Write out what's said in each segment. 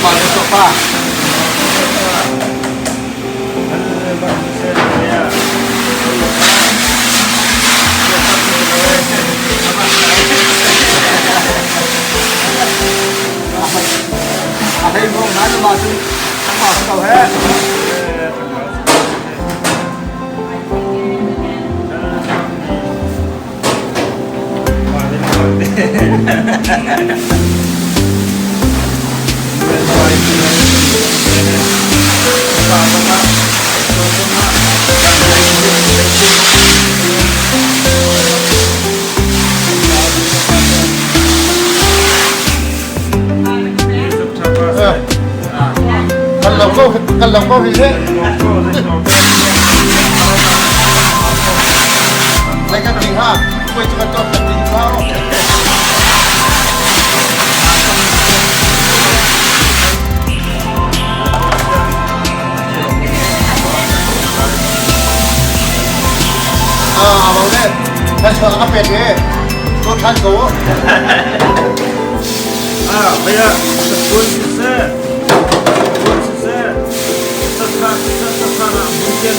Pa le pa. A hei mong na na ma cu ma ko he. Kan lo ko kan lo ko hi he. Lai kan ting ha. Koi chu kan tuak kan ting ha. Ah, mau le. Kan chuak ka pek e. To than ko. Ah, baya tuan siseh, tuan siseh, sasra siseh, sasra na mungkin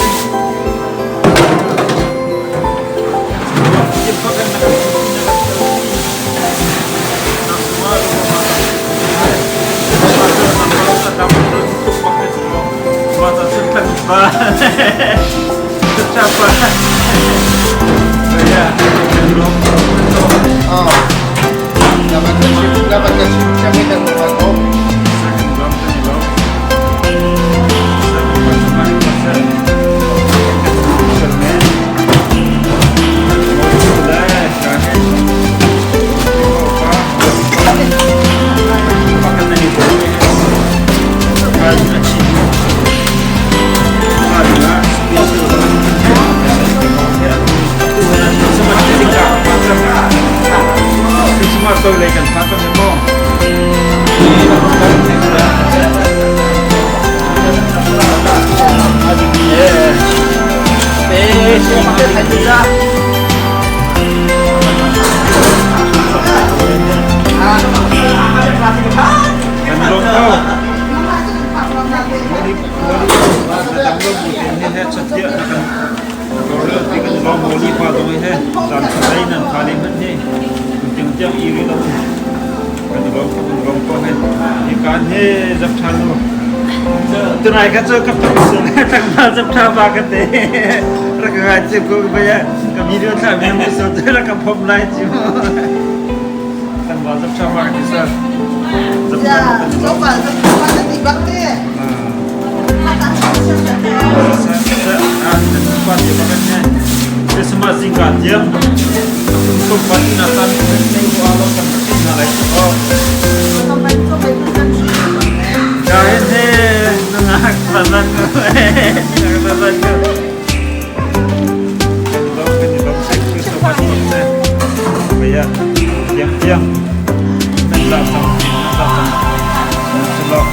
Ah. Dapat kasih, dapat kasih, siapa yang dapat ko? Tunai ka cu ka tangma zap tha ba ka te rak ka chu ko ba ya ka video thla mi mu so te rak ka phom lai chu tangma zap tha ba ka ti sa zap tha ba 老板，他是你帮的。 Christmas zingka tiang kum pati na san nei ko alo kan tin na lai ko kain he nangak pasan ko pasan ko Thank you so much Kaya tiang tiang nan la sang nan la sang nan sulok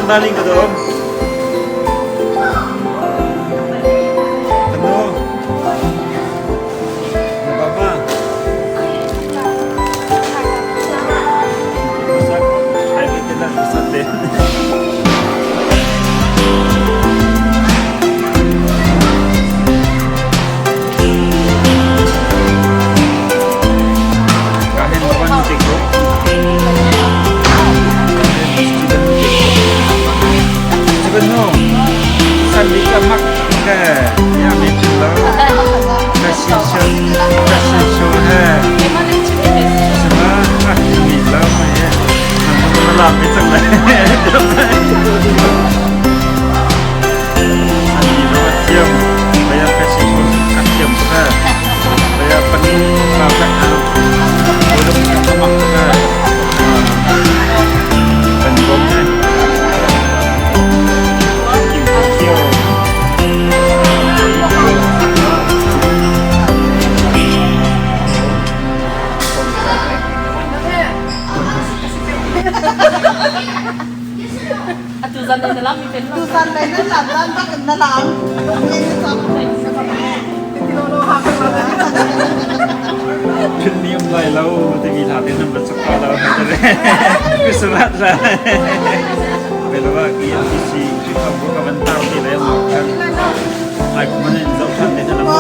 Darling ka doon. Ano? Baba. Masak. Ay, nila masak din. Kahit mapantik ko. Sebenarnya, sandika mak ke, ya macam kasih show, kasih show he. 什么啊？你老妹，我们老没整来。Atu zan na lam mi pen Tu san lei nan lam lan bak in na lam. Phun ni um lai lo timi hla te nan va chak ko lo. Christmas la. Belawa ki LCC Khrihfabu ka van tar ti le mo kan. Ai kuma in zoh than te na mo.